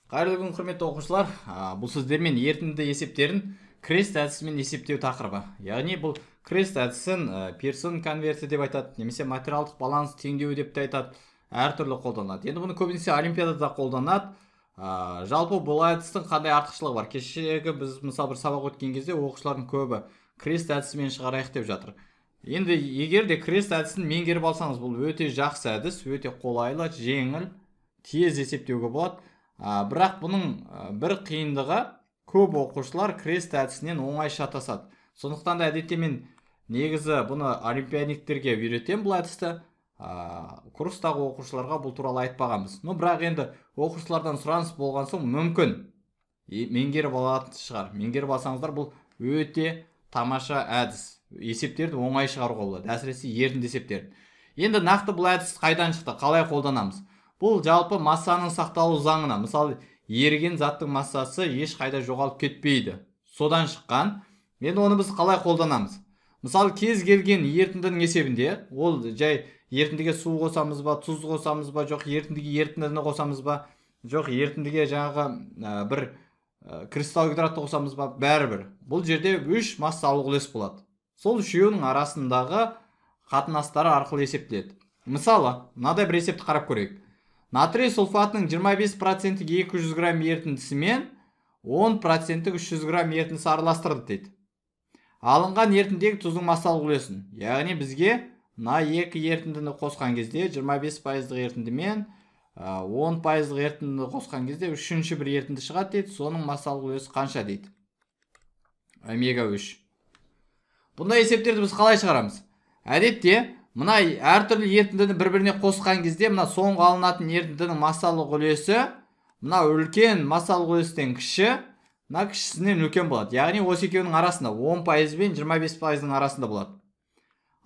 Қайырлы күн, құрметті оқушылар. Бұл сіздермен ерітінді есептерін крест әдісімен есептеу тақырыбы. Яғни бұл крест әдісін Пирсон конверті деп айтады, немесе материалдық баланс теңдеуі деп те айтады, әртүрлі қолданады. Енді бұны көбінесе олимпиадада қолданады. Жалпы бұл әдістің қандай артықшылығы бар? Кешегі біз мысалы бір сабақ өткен кезде оқушылардың көбі крест әдісімен шығарайық деп жатыр. Енді егер де крест әдісін меңгеріп алсаңыз, бұл өте жақсы әдіс, өте қолайлы, жеңіл, тез есептеуге болады. Бірақ бұның бір қиындығы, көп оқушылар крест әдісінен оңай шатасады. Сондықтан да әдетте мен негізі бұны олимпиадниктерге үйретемін бұл әдісті. Курстағы оқушыларға бұл туралы айтпағанбыз. Но бірақ енді оқушылардан сұраныс болған соң мүмкін меңгеріп алатын шығар. Меңгеріп алсаңыздар, бұл өте тамаша әдіс. Есептерді оңай шығаруға болады, әсіресе ерітінді есептерін. Енді нақты бұл әдіс қайдан шықты, қалай қолданамыз? Бұл жалпы массаның сақталу заңына, мысалы, еріген заттың массасы ешқайда жоғалып кетпейді. Содан шыққан. Енді оны біз қалай қолданамыз? Мысалы, кез келген ерітіндінің есебінде, ол жай ерітіндіге су қосамыз ба, тұз қосамыз ба, жоқ ерітіндіге ерітіндіні қосамыз ба, жоқ ерітіндіге жаңағы бір кристалл гидратты қосамыз ба, бәрібір. Бұл жерде үш массалық үлес болады. Сол үшеуінің арасындағы қатынастары арқылы есептеледі. Мысалы, мынадай бір есепті қарап көрейік. Натрий сульфатының 25% 200 грамм ерітіндісімен 10% 300 грамм ерітіндісі араластырды дейді. Алынған ерітіндегі тұздың массалық үлесін, яғни бізге мына екі ерітіндіні қосқан кезде 25% ерітіндімен 10% ерітіндіні қосқан кезде үшінші бір ерітінді шығады дейді. Соның массалық үлесі қанша дейді? Омега 3. Бұндай есептерді біз қалай шығарамыз? Әдетте мына әртүрлі ерітіндіні бір-біріне қосқан кезде мына соңғы алынатын ерітіндінің массалық үлесі мына үлкен массалық үлестен кіші, мына кішісінен үлкен болады. Яғни осы екеуінің арасында 10% пен 25%-ның арасында болады.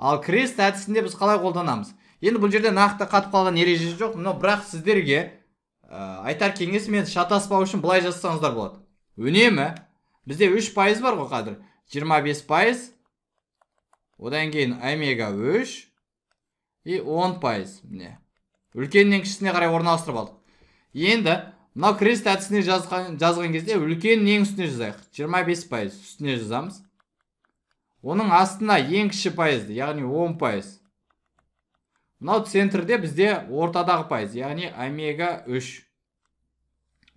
Ал крест әдісінде біз қалай қолданамыз? Енді бұл жерде нақты қатып қалған ереже жоқ, но бірақ сіздерге айтар кеңесім, енді шатаспау үшін былай жазсаңыздар болады. Үнемі бізде 3% бар ғой қазір. 25%, одан кейін омега 3 и 10%. Міне. Үлкеннен кішісіне қарай орналастырып алдық. Енді мынау крест әдісіне жазған кезде үлкеннің ең үстіне жазайық. 25% үстіне жазамыз. Оның астына ең кіші пайызды, яғни 10%. Мынау центрде бізде ортадағы пайыз, яғни омега 3.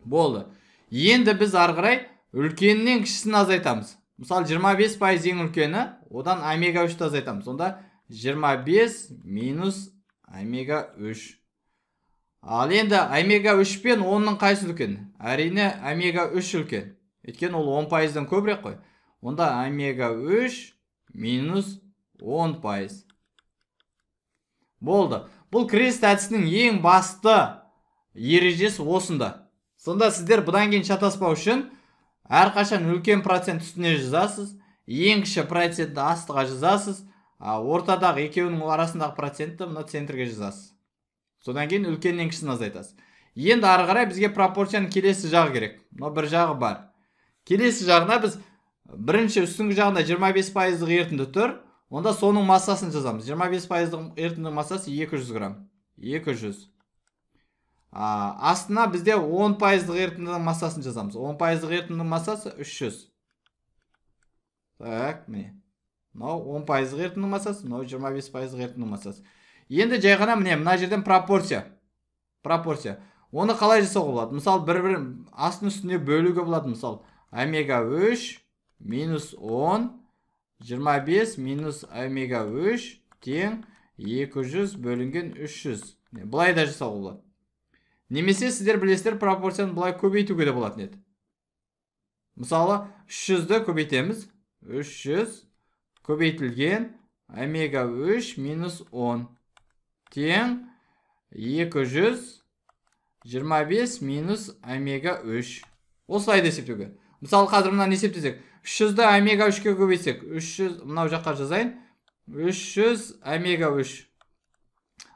Болды. Енді біз ары қарай үлкеннен кішісін азайтамыз. Мысалы, 25% ең үлкені, одан омега 3-ті азайтамыз. Сонда 25 минус омега 3. Ал енді омега 3 пен 10-ның қайсысы үлкен? Әрине омега 3 үлкен. Өйткені ол 10%-дан көбірек қой. Онда омега 3 минус 10%. Болды. Бұл крест әдісінің ең басты ережесі осында. Сонда сіздер бұдан кейін шатаспау үшін әрқашан үлкен процент үстіне жазасыз, ең кіші процентті астыға жазасыз, ортадағы екеуінің арасындағы процентті мына центрге жазасыз. Содан кейін үлкеннен кішісін азайтасыз. Енді ары қарай бізге пропорцияның келесі жағы керек. Мынау бір жағы бар. Келесі жағына біз бірінші үстіңгі жағында 25% ерітінді тұр. Онда соның массасын жазамыз. 25% ерітіндінің массасы 200 грамм. 200. Астына бізде 10% ерітіндінің массасын жазамыз. 10% ерітіндінің массасы 300. Так, міне. Мынау 10% ерітіндінің массасы, мынау 25% ерітіндінің массасы. Енді жай ғана міне мына жерден пропорция. Пропорция. Оны қалай жасауға болады? Мысалы, бір-бір астын үстіне бөлуге болады. Мысалы, омега 3 минус 10, 25 минус омега 3 тең 200 бөлінген 300. Былай да жасауға болады. Немесе сіздер білесіздер, пропорцияны былай көбейтуге де болатын еді. Мысалы, 300-ді көбейтеміз. 300 көбейтілген омега 3 минус 10 тең 225 минус омега 3. Осылай да есептеуге. Мысалы, қазір мынаны есептесек, 300-ді омега 3-ке көбейтсек, 300 мынау жаққа жазайын, 300 омега 3.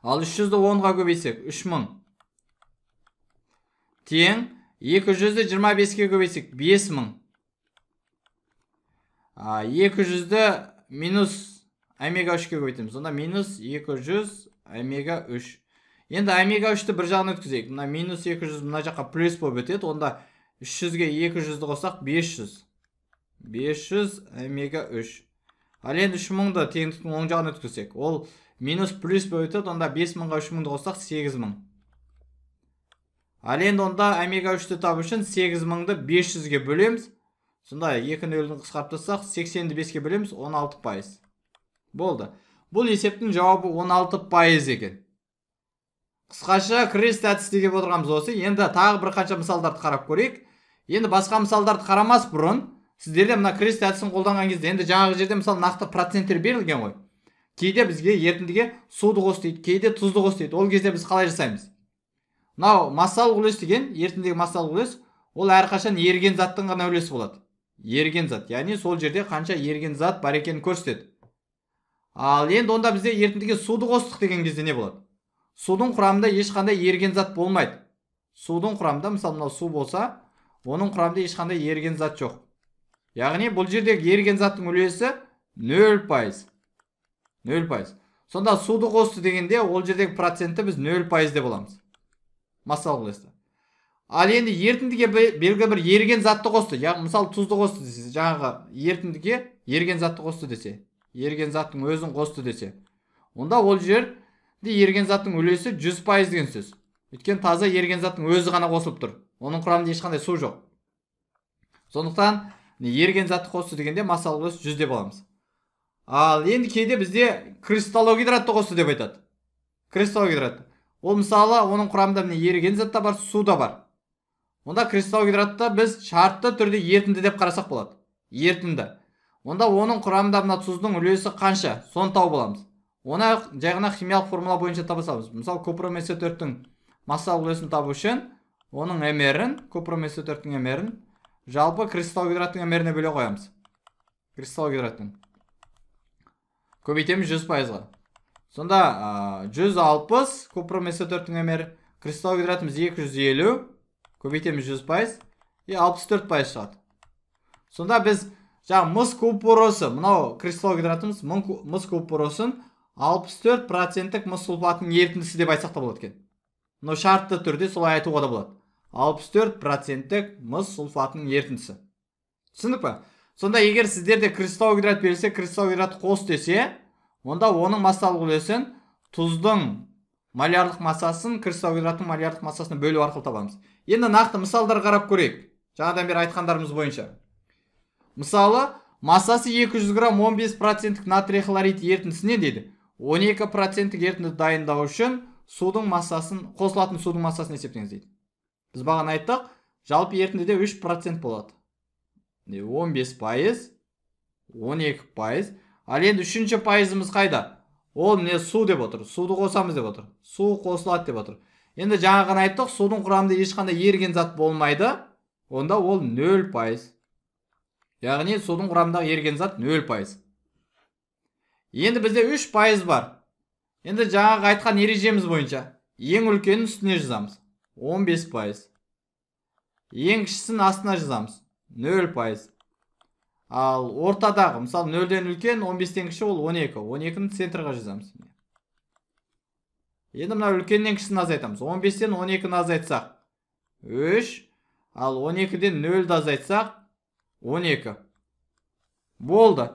Ал 300-ді 10-ға көбейтсек, 3000 тең 200-ді 25-ке көбейтсек, 5000. 200-ді минус омега 3-ке көбейтеміз. Сонда минус 200 омега 3. Енді омега 3-ті бір жағына өткізейік. Мына минус 200 мына жаққа плюс болып өтеді. Онда 300-ге 200-ді қоссақ 500. 500 омега 3. Ал енді 3000-ды теңдіктің оң жағына өткізсек, ол минус плюс болып өтеді. Онда 5000-ға 3000-ды қоссақ 8000. Ал енді онда омега 3-ті табу үшін 8000-ды 500-ге бөлеміз. Сонда 2 нөлін қысқартып тастасақ, 80-ді 5-ке бөлеміз, 16%. Болды. Бұл есептің жауабы 16% екен. Қысқаша крест әдісі деп отырғанымыз осы. Енді тағы бір қанша мысалдарды қарап көрейік. Енді басқа мысалдарды қарамас бұрын сіздерде мына крест әдісін қолданған кезде енді жаңағы жерде мысалы нақты проценттер берілген ғой. Кейде бізге ерітіндіге суды қос дейді, кейде тұзды қос дейді. Ол кезде біз қалай жасаймыз? Мынау массалық үлес деген, ерітіндегі массалық үлес, ол әрқашан еріген заттың ғана үлесі болады. Еріген зат, яғни сол жерде қанша еріген зат бар екенін көрсетеді. Ал енді онда бізде ерітіндіге суды қостық деген кезде не болады? Судың құрамында ешқандай еріген зат болмайды. Судың құрамында, мысалы мынау су болса, оның құрамында ешқандай еріген зат жоқ. Яғни бұл жердегі еріген заттың үлесі 0%. 0%. Сонда суды қосты дегенде ол жердегі процентті біз 0% деп аламыз. Массалық үлесті. Ал енді ерітіндіге белгілі бір еріген затты қосты. Яғни мысалы тұзды қосты десе, жаңағы ерітіндіге еріген затты қосты десе, еріген заттың өзін қосты десе, онда ол жерде еріген заттың үлесі 100% деген сөз. Өйткені таза еріген заттың өзі ғана қосылып тұр. Оның құрамында ешқандай су жоқ. Сондықтан еріген затты қосты дегенде массалық үлес 100 деп аламыз. Ал енді кейде бізде кристаллогидратты қосты деп айтады. Кристаллогидрат. Ол мысалы оның құрамында міне еріген зат та бар, су да бар. Онда кристаллогидратты біз шартты түрде ерітінді деп қарасақ болады. Ерітінді. Онда оның құрамында мына тұздың үлесі қанша? Соны тауып аламыз. Оны жай ғана химиялық формула бойынша таба саламыз. Мысалы купрум СО4-тің массалық үлесін табу үшін оның МР-ін, купрум СО4-тің МР-ін жалпы кристаллогидраттың МР-іне бөле қоямыз. Кристаллогидраттың. Көбейтеміз 100%-ға. Сонда 160 купрум СО4-тің МР, кристаллогидратымыз 250, көбейтеміз 100%, и 64% шығады. Сонда біз жаңа мыс купоросы, мынау кристаллогидратымыз мыс купоросын 64%-тік мыс сульфатының ерітіндісі деп айтсақ та болады екен. Мынау шартты түрде солай айтуға да болады. 64%-тік мыс сульфатының ерітіндісі. Түсіндік па? Сонда егер сіздерде кристаллогидрат берілсе, кристаллогидрат қос десе, онда оның массалық үлесін тұздың молярлық массасын кристаллогидраттың молярлық массасына бөлу арқылы табамыз. Енді нақты мысалдар қарап көрейік. Жаңадан бері айтқандарымыз бойынша. Мысалы, массасы 200 грамм 15%-тік натрий хлорид ерітіндісінен дейді. 12%-тік ерітінді дайындау үшін судың массасын, қосылатын судың массасын есептеңіз дейді. Біз бағана айттық, жалпы ерітіндіде 3% болады. 15%, 12%. Ал енді үшінші пайызымыз қайда? Ол міне су деп отыр. Суды қосамыз деп отыр. Су қосылады деп отыр. Енді жаңа ғана айттық, судың құрамында ешқандай еріген зат болмайды. Онда ол 0%. Яғни судың құрамындағы еріген зат 0%. Енді бізде 3% бар. Енді жаңағы айтқан ережеміз бойынша ең үлкенін үстіне жазамыз. 15%. Ең кішісін астына жазамыз. 0%. Ал ортадағы, мысалы 0-ден үлкен, 15-тен кіші ол 12. 12-ні центрға жазамыз. Енді мына үлкеннен кішісін азайтамыз. 15-тен 12-ні азайтсақ 3, ал 12-ден 0-ді азайтсақ 12. Болды.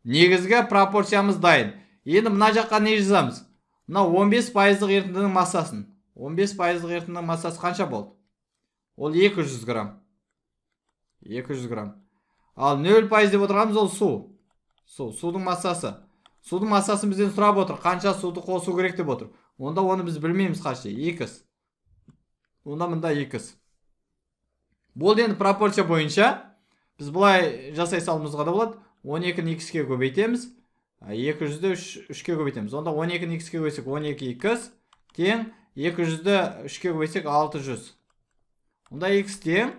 Негізгі пропорциямыз дайын. Енді мына жаққа не жазамыз? Мына 15%-лық ерітіндінің массасын. 15%-лық ерітіндінің массасы қанша болды? Ол 200 грамм. 200 грамм. Ал 0% деп отырғанымыз ол су. Су, судың массасы. Судың массасын бізден сұрап отыр. Қанша суды қосу керек деп отыр. Онда оны біз білмейміз қанша. 2. Онда мында 2. Болды, енді пропорция бойынша біз былай жасай салуымызға да болады. 12-ні x-ке көбейтеміз. 200-ді 3-ке көбейтеміз. Онда 12-ні x-ке көбейтсек 12x тең 200-ді 3-ке көбейтсек 600. Онда x тең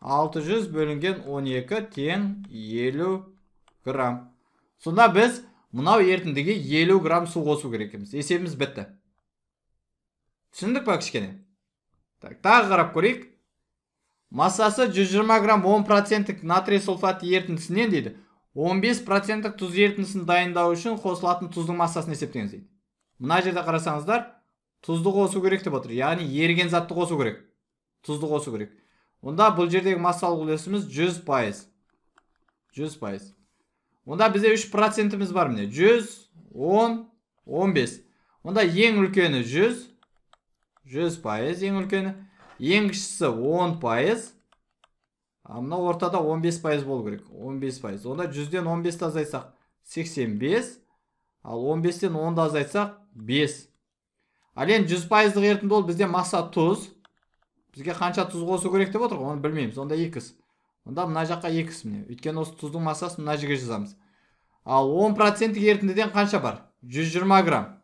600 бөлінген 12 тең 50 грамм. Сонда біз мынау ерітіндіге 50 грамм су қосу керек екенбіз. Есебіміз бітті. Түсіндік па кішкене? Так, тағы қарап көрейік. Массасы 120 грамм 10%-тік натрий сульфат ерітіндісінен дейді. 15%-тік тұз ерітіндісін дайындау үшін қосылатын тұздың массасын есептеңіз дейді. Мына жерде қарасаңыздар, Тұзды қосу керек деп отыр. Яғни еріген затты қосу керек. Тұзды қосу керек. Онда бұл жердегі массалық үлесіміз 100%. 100%. Онда бізде 3%-іміз бар міне. 100, 10, 15. Онда ең үлкені 100, 100% ең үлкені. Ең кішісі 10%. Мына ортада 15% болу керек. 15%. Онда 100-ден 15-ті азайтсақ 85. Ал 15-тен 10-ды азайтсақ 5. Ал енді 100%-лық ерітінді ол бізде масса тұз. Бізге қанша тұз қосу керек деп отыр ғой, оны білмейміз. Онда 2. Онда мына жаққа 2 міне. Өйткені осы тұздың массасын мына жерге жазамыз. Ал 10%-лік ерітіндіден қанша бар? 120 грамм.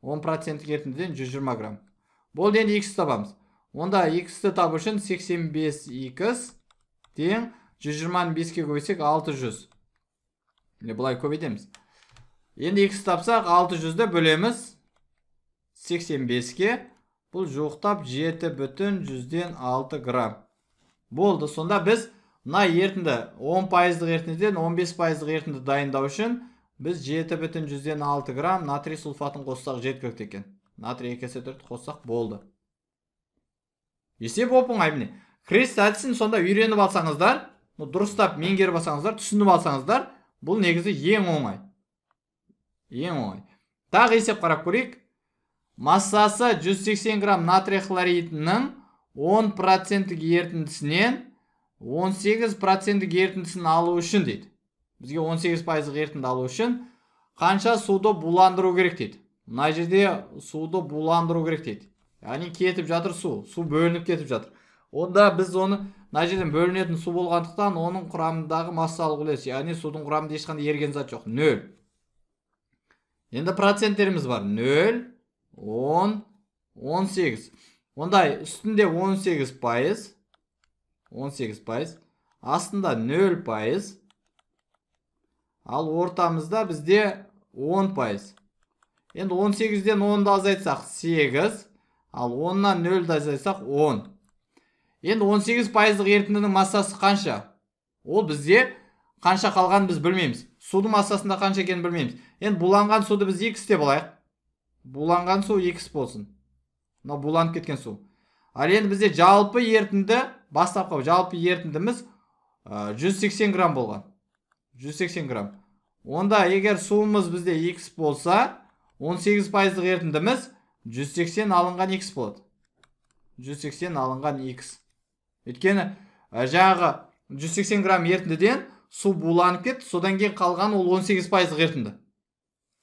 10%-лік ерітіндіден 120 грамм. Болды, енді x табамыз. Онда x-ті табу үшін 85x тең 120-ны 5-ке көбейтсек 600. Міне былай көбейтеміз. Енді x тапсақ 600-ді бөлеміз 85-ке. Бұл жуықтап 7,6 грамм. Болды. Сонда біз мына ерітінді 10%-лық ерітіндіден 15%-лық ерітінді дайындау үшін біз 7,6 грамм натрий сульфатын қоссақ жеткілікті екен. Натрий 2С4 қоссақ болды. Есеп оп-оңай міне. Крест әдісін сонда үйреніп алсаңыздар, дұрыстап меңгеріп алсаңыздар, түсініп алсаңыздар, бұл негізі ең оңай. Ең оңай. Тағы есеп қарап көрейік. Массасы 180 грамм натрий хлоридінің 10%-лік ерітіндісінен 18%-лік ерітіндісін алу үшін дейді. Бізге 18%-лық ерітінді алу үшін қанша суды буландыру керек дейді. Мына жерде суды буландыру керек дейді. Яғни кетіп жатыр су, су бөлініп кетіп жатыр. Онда біз оны мына жерден бөлінетін су болғандықтан оның құрамындағы массалық үлес, яғни судың құрамында ешқандай еріген зат жоқ, 0. Енді проценттеріміз бар. 0, 10, 18. Онда үстінде 18%, 18%, астында 0%, ал ортамызда бізде 10%. Енді 18-ден 10-ды азайтсақ 8, ал 10-нан 0-ды азайтсақ 10. Енді 18%-лық ерітіндінің массасы қанша? Ол бізде қанша қалғанын біз білмейміз. Судың массасында қанша екенін білмейміз. Енді буланған суды біз x деп алайық. Буланған су x болсын. Мынау буланып кеткен су. Ал енді бізде жалпы ерітінді, бастапқы жалпы ерітіндіміз 180 грамм болған. 180 грамм. Онда егер суымыз бізде x болса, 18%-лық ерітіндіміз 180 алынған x болады. 180 алынған x. Өйткені жаңағы 180 грамм ерітіндіден су буланып кетті, содан кейін қалған ол 18%-лық ерітінді.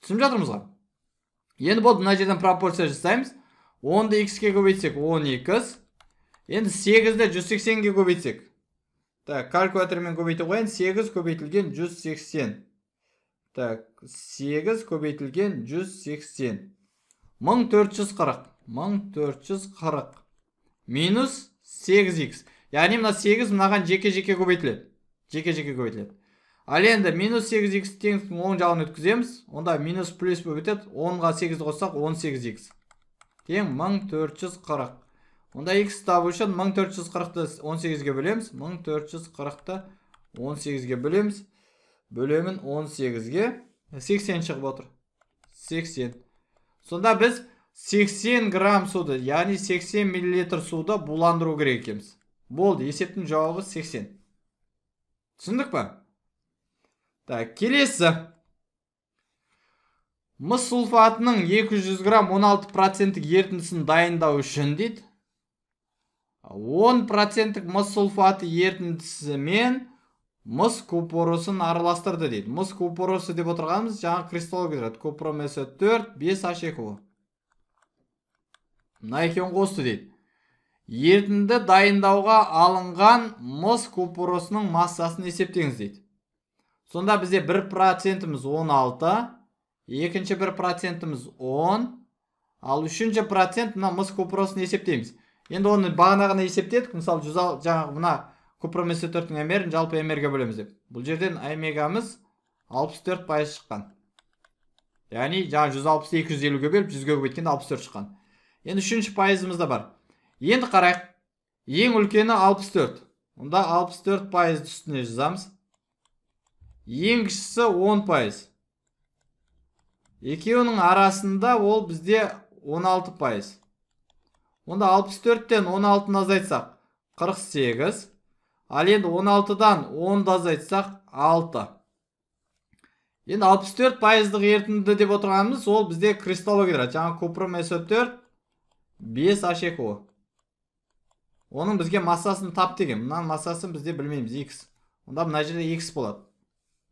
Түсініп жатырмыз ғой? Енді болды, мына жерден пропорция жасаймыз. 10-ды x-ке көбейтсек 10x. Енді 8-ді 180-ге көбейтсек. Так, калькулятормен көбейтіп қояйын. 8 көбейтілген 180. Так, 8 көбейтілген 180. 1440. 1440. Минус 8x. Яғни мына 8 мынаған жеке-жеке көбейтіледі. Жеке-жеке көбейтіледі. Ал енді минус 8x теңдіктің оң жағын өткіземіз. Онда минус плюс болып кетеді. 10-ға 8-ді қоссақ 18x. Тең 1440. Онда x табу үшін 1440-ты 18-ге бөлеміз. 1440-ты 18-ге бөлеміз. Бөлемін 18-ге. 80 шығып отыр. 80. Сонда біз 80 грамм суды, яғни 80 миллилитр суды буландыру керек екенбіз. Болды, есептің жауабы 80. Түсіндік па? Так, келесі. Мыс сульфатының 200 грамм 16%-лік ерітіндісін дайындау үшін дейді. 10%-лік мыс сульфаты ерітіндісімен мыс купоросын араластырды дейді. Мыс купоросы деп отырғанымыз жаңа кристаллогидрат. Купром СО4 5H2O. Мына екеуін қосты дейді. Ерітінді дайындауға алынған мыс купоросының массасын есептеңіз дейді. Сонда бізде 1%-іміз 16, екінші 1%-іміз 10, ал үшінші процент мына мыс купоросын есептейміз. Енді оны бағанағыны есептедік, мысалы жаңағы мына купром СО4-тің МР-ін жалпы МР-ге бөлеміз деп. Бұл жерден омегамыз 64% шыққан. Яғни жаңа 160-ты 250-ге бөліп 100-ге көбейткенде 64 шыққан. Енді үшінші пайызымыз да бар. Енді қарайық. Ең үлкені 64. Онда 64% үстіне жазамыз. Ең кішісі 10%. Екеуінің арасында ол бізде 16%. Онда 64-тен 16-ны азайтсақ 48. Ал енді 16-дан 10-ды азайтсақ 6. Енді 64 пайыздық ерітінді деп отырғанымыз ол бізде кристаллогидрат. Жаңа купрум СО4 5H2O. Оның бізге массасын тап деген. Мынаның массасын бізде білмейміз, X. Онда мына жерде X болады.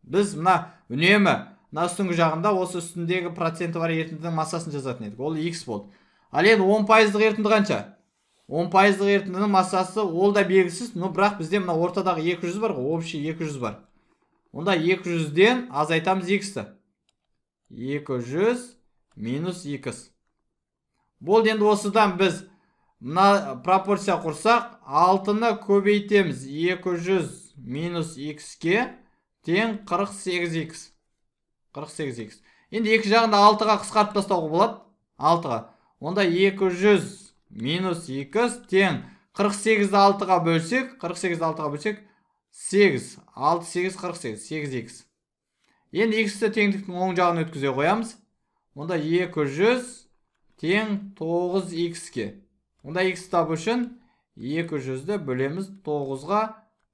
Біз мына үнемі мына үстіңгі жағында осы үстіндегі проценті бар ерітіндінің массасын жазатын едік. Ол X болды. Ал енді 10 пайыздық ерітінді қанша? 10 пайыздық ерітіндінің массасы ол да белгісіз, но бірақ бізде мына ортадағы 200 бар ғой, общий 200 бар. Онда 200-ден азайтамыз X-ті. 200 минус X. Болды, енді осыдан біз мына пропорция құрсақ, 6-ны көбейтеміз 200 минус X-ке тең 48X. 48X. Енді екі жағында 6-ға қысқартып тастауға болады. 6-ға. Онда 200 минус X тең 48-ді 6-ға бөлсек, 48-ді 6-ға бөлсек 8, 6, 8, 48, 8X. Енді X-ті теңдіктің оң жағын өткізе қоямыз. Онда 200 тең 9X-ке. Онда X табу үшін 200-ді бөлеміз 9-ға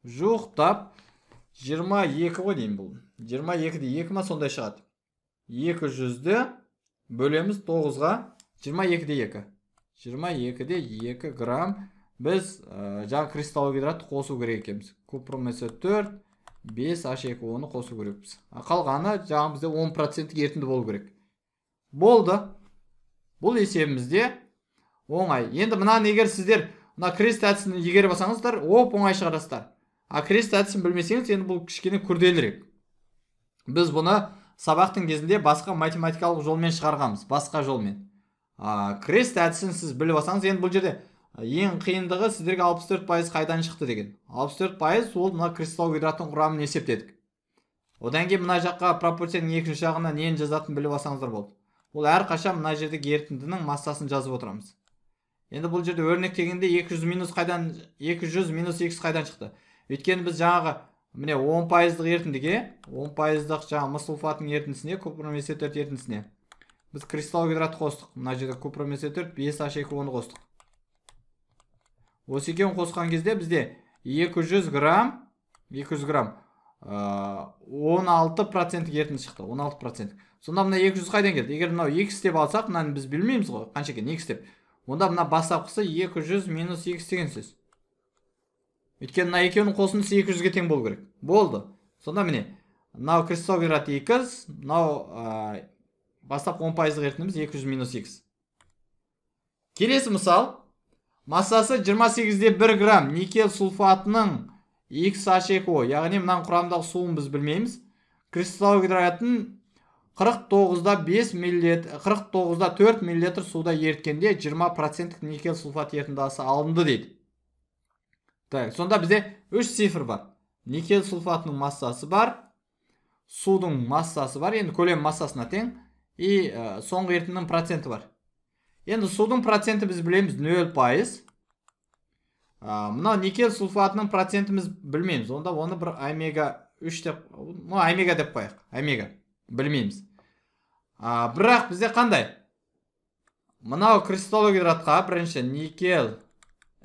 жуықтап 22 ғой деймін бұл. 22-де 2 ма сондай шығады. 200-ді бөлеміз 9-ға 22-де 2. 22-де 2 грамм біз жаңа кристаллогидратты қосу керек екенбіз. Купрум СО4 5H2O-ны қосу керекпіз. Қалғаны жаңа бізде 10% ерітінді болу керек. Болды. Бұл есебімізде оңай. Енді мынаны егер сіздер мына крест әдісін игеріп алсаңыздар, оп оңай шығарасыздар. А крест әдісін білмесеңіз, енді бұл кішкене күрделірек. Біз бұны сабақтың кезінде басқа математикалық жолмен шығарғанбыз, басқа жолмен. Крест әдісін сіз біліп алсаңыз, енді бұл жерде ең қиындығы сіздерге 64% қайдан шықты деген. 64% ол мына кристаллогидраттың құрамын есептедік. Одан кейін мына жаққа пропорцияның екінші жағына нені жазатынын біліп алсаңыздар болды. Ол әрқашан мына жердегі ерітіндінің массасын жазып отырамыз. Енді бұл жерде өрнектегенде 200 минус қайдан, 200 минус X қайдан шықты? Өйткені біз жаңағы міне 10 пайыздық ерітіндіге, 10 пайыздық жаңағы мыс сульфатының ерітіндісіне, купрум СО4 ерітіндісіне біз кристаллогидрат қостық. Мына жерде купрум СО4 5H2O-ны қостық. Осы екеуін қосқан кезде бізде 200 грамм, 200 грамм 16% ерітінді шықты, 16%. Сонда мына 200 қайдан келді? Егер мынау X деп алсақ, мынаны біз білмейміз ғой, қанша екен X деп. Онда мына бастапқысы 200 минус X деген сөз. Өйткені мына екеуінің қосындысы 200-ге тең болу керек. Болды. Сонда міне, мынау кристаллогидрат X, мынау бастапқы 10 пайыздық ерітіндіміз 200 минус X. Келесі мысал. Массасы 28,1 грамм никель сульфатының XH2O, яғни мынаның құрамындағы суын біз білмейміз. Кристаллогидратын 49,5 миллилитр, 49,4 миллилитр суда еріткенде 20% никель сульфат ерітіндісі алынды дейді. Так, сонда бізде 3 цифр бар. Никель сульфатының массасы бар, судың массасы бар, енді көлем массасына тең, и соңғы ерітіндінің проценті бар. Енді судың проценті біз білеміз 0%. Мынау никель сульфатының процентін біз білмейміз. Онда оны бір омега 3 деп, ну омега деп қояйық. Омега білмейміз. Бірақ бізде қандай? Мынау кристаллогидратқа бірінші никель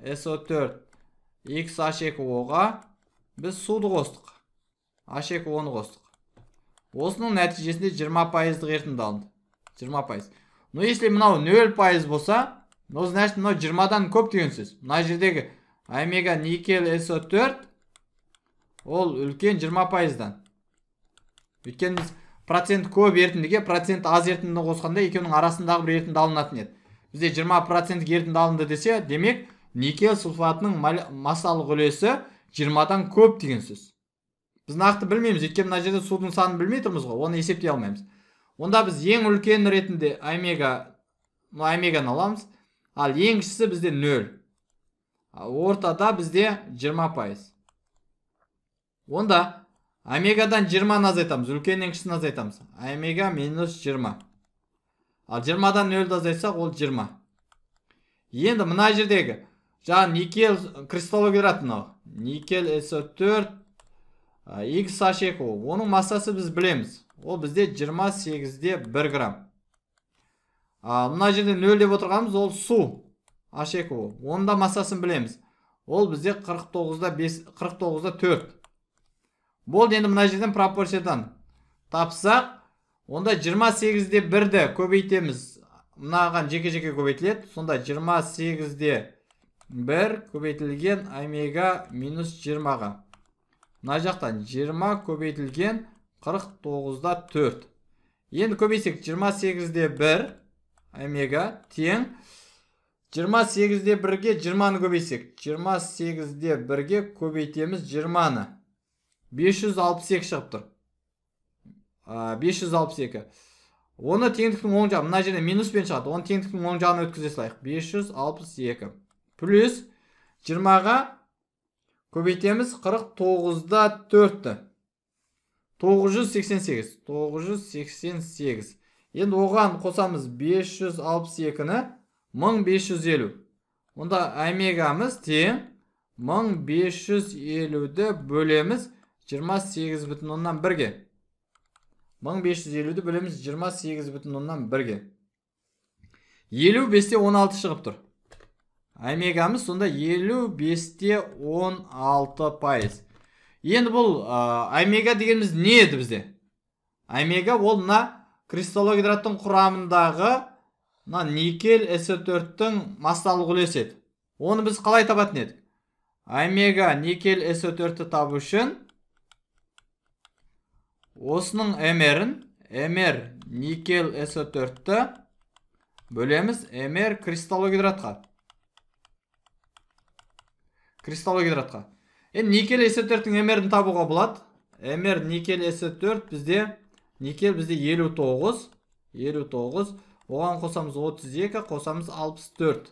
СО4 XH2O-ға біз суды қостық. H2O-ны қостық. Осының нәтижесінде 20% ерітінді алынды. 20%. Но если мынау 0% болса, ну значит мынау 20-дан көп деген сөз. Мына жердегі омега никель СО4 ол үлкен 20%-дан. Өйткені біз процент көп ерітіндіге процент аз ерітіндіні қосқанда екеуінің арасындағы бір ерітінді алынатын еді. Бізде 20% ерітінді алынды десе, демек никель сульфатының массалық үлесі 20-дан көп деген сөз. Біз нақты білмейміз, өйткені мына жерде судың санын білмей тұрмыз ғой, оны есептей алмаймыз. Онда біз ең үлкен ретінде омега, ну омеганы аламыз, ал ең кішісі бізде 0. Ортада бізде 20%. Онда омегадан 20-ны азайтамыз, үлкеннен кішісін азайтамыз. Омега минус 20. Ал 20-дан 0-ді азайтсақ, ол 20. Енді мына жердегі жаңа никель кристаллогидрат мынау. Никель СО4 XH2O. Оның массасы біз білеміз. Ол бізде 28,1 грамм. Мына жерде 0 деп отырғанымыз ол су. H2O. Оның да массасын білеміз. Ол бізде 49-да 5, 49-да 4. Болды, енді мына жерден пропорциядан тапсақ, онда 28-де 1-ді көбейтеміз. Мынаған жеке-жеке көбейтіледі. Сонда 28-де 1 көбейтілген омега минус 20-ға. Мына жақтан 20 көбейтілген 49-да 4. Енді көбейтсек 28-де 1 омега тең 28-де 1-ге 20-ны көбейтсек, 28-де 1-ге көбейтеміз 20-ны. 562 шығып тұр. 562. Оны теңдіктің оң жағы, мына жерде минуспен шығады. Оны теңдіктің оң жағына өткізе салайық. 562 плюс 20-ға көбейтеміз 49-да 4-ті. 988. 988. Енді оған қосамыз 562-ні, 1550. Онда омегамыз тең 1550-ді бөлеміз 28,1-ге. 1550-ді бөлеміз 28,1-ге. 55-те 16 шығып тұр. Омегамыз сонда 55-те 16%. Енді бұл омега дегеніміз не еді бізде? Омега ол мына кристаллогидраттың құрамындағы мына никель СО4-тің массалық үлесі еді. Оны біз қалай табатын едік? Омега никель СО4-ті табу үшін осының МР-ін, МР никель СО4-ті бөлеміз МР кристаллогидратқа. Кристаллогидратқа. Енді никель СО4-тің МР-ін табуға болады. МР никель СО4 бізде, никель бізде 59, 59, оған қосамыз 32, қосамыз 64.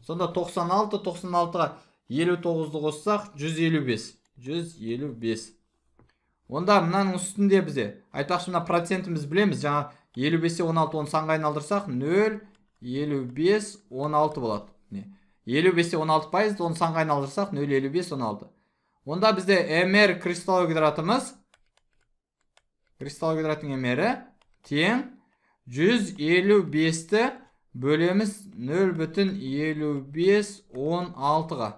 Сонда 96, 96-ға 59-ды қоссақ 155, 155. Онда мынаның үстінде бізде, айтпақшы, мына процентіміз білеміз, жаңа 55-те 16, оны санға айналдырсақ 0, 55, 16 болады. Міне, 55-те 16%, оны санға айналдырсақ 0, 55, 16. Онда бізде МР кристаллогидратымыз, кристаллогидраттың МР-і тең 155-ті бөлеміз 0,5516-ға.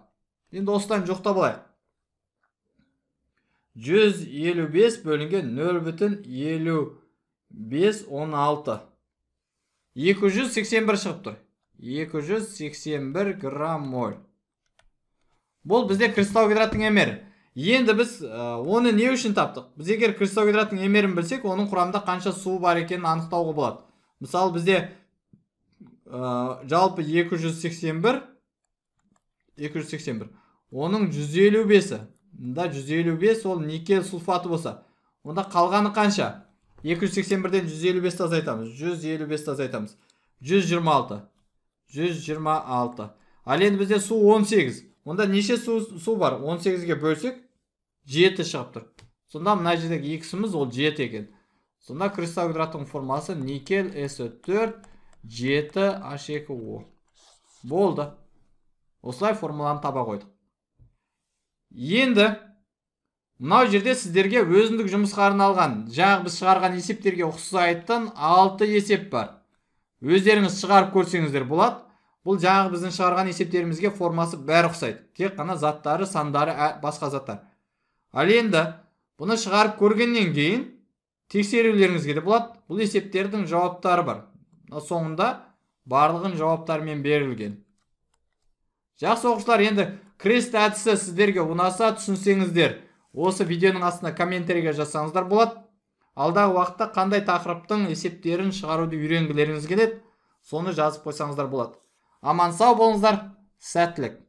Енді осыдан жоқтап алайық. 155 бөлінген 0,5516. 281 шығып тұр. 281 грамм моль. Бұл бізде кристаллогидраттың МР. Енді біз оны не үшін таптық? Біз егер кристаллогидраттың МР-ін білсек, оның құрамында қанша су бар екенін анықтауға болады. Мысалы, бізде жалпы 281, 281. Оның 155-і. Мында 155 ол никель сульфаты болса, онда қалғаны қанша? 281-ден 155-ті азайтамыз. 155-ті азайтамыз. 126. 126. Ал енді бізде су 18. Онда неше су бар? 18-ге бөлсек, 7 шығып тұр. Сонда мына жердегі иксіміз ол 7 екен. Сонда кристаллогидраттың формасы никель СО4 7 H2O. Болды. Осылай формуланы таба қойдық. Енді мынау жерде сіздерге өзіндік жұмысқа арналған, жаңағы біз шығарған есептерге ұқсайтын 6 есеп бар. Өздеріңіз шығарып көрсеңіздер болады. Бұл жаңағы біздің шығарған есептерімізге формасы бәрі ұқсайды. Тек қана заттары, сандары, басқа заттар. Ал енді бұны шығарып көргеннен кейін тексерулеріңізге де болады. Бұл есептердің жауаптары бар. Соңында барлығын жауаптарымен берілген. Жақсы, оқушылар, енді крест әдісі сіздерге ұнаса, түсінсеңіздер, осы видеоның астына комментарийге жазсаңыздар болады. Алдағы уақытта қандай тақырыптың есептерін шығаруды үйренгілеріңіз келеді, соны жазып қойсаңыздар болады. Аман сау болыңыздар, сәттілік.